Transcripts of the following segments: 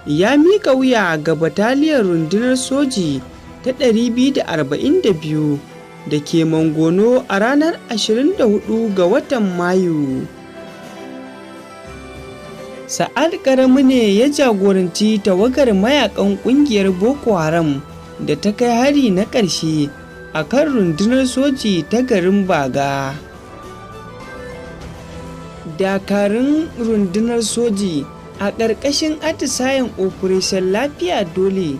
Ya miƙa wuya ga bataliyar rundunar soji ta 242 da ke Monguno a ranar 24 ga watan Mayu. Sa'ad Karami ne ya jagoranci tawagar mayakan ƙungiyar Boko Haram da ta kai hari na ƙarshe a kan rundunar soji ta garin Baga. Dakarun rundunar soji a ƙarƙashin atisayen Operation Lafiya Dole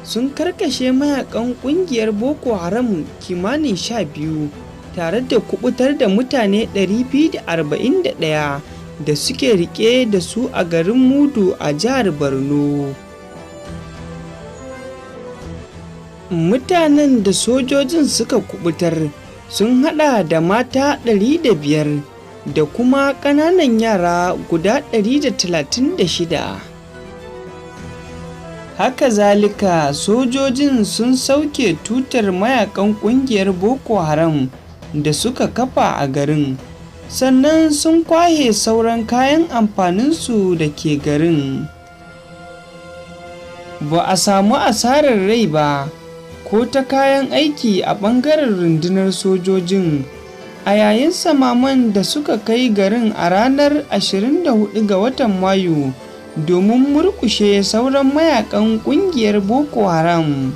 sun karkashe mayakan ƙungiyar Boko Haram kimanin 12 tare da kubutar da mutane 241 da suke rike da su a garin Mudu a jihar Borno. Mutanen da sojojin suka kubutar sun hada da mata 105 da kuma ƙananan yara guda 136. Haka zalika, sojojin sun sauke tutar mayakan ƙungiyar Boko Haram da suka kafa a garin, sannan sun kwashe sauran kayan amfaninsu da ke garin. Ba a samu asarar rai ba ko ta kayan aiki a ɓangaren rundunar sojojin a yayin samaman da suka kai garin a ranar 24 ga watan Mayu domin murƙushe sauran mayakan ƙungiyar Boko Haram.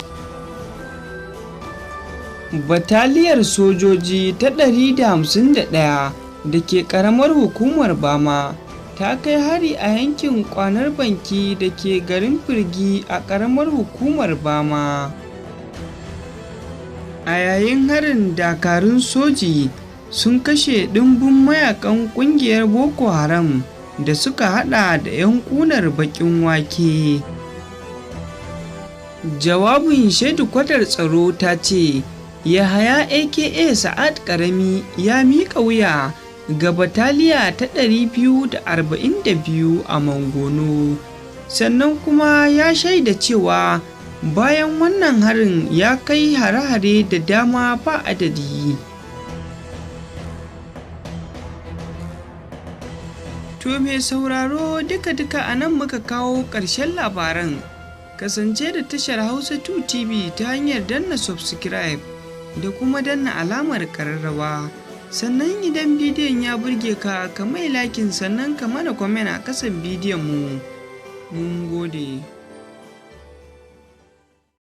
Bataliyar sojoji ta 151 da ke ƙaramar hukumar Bama ta kai hari a yankin Kwanar Banki da ke garin Firgi a ƙaramar hukumar Bama. A yayin harin, dakarun soji sun kashe ɗimbin mayakan ƙungiyar Boko Haram da suka hada da 'yan ƙunar baƙin wake. Jawabin shedikwatar tsaro ta ce Yahaya aka Sa'ad Karami ya miƙa wuya ga bataliya ta 242 a Monguno, sannan kuma ya shaida cewa bayan wannan harin ya kai hare-hare da dama ba adadi. To mai sauraro, duka-duka a nan muka kawo ƙarshen labaran. Kasance da tashar Hausa 2 TV ta hanyar danna subscribe da kuma danna alamar ƙararrawa. Sannan idan bidiyon ya burge ka, ka mai liking, sannan ka mana comment a ƙasan bidiyon mu. Mun gode.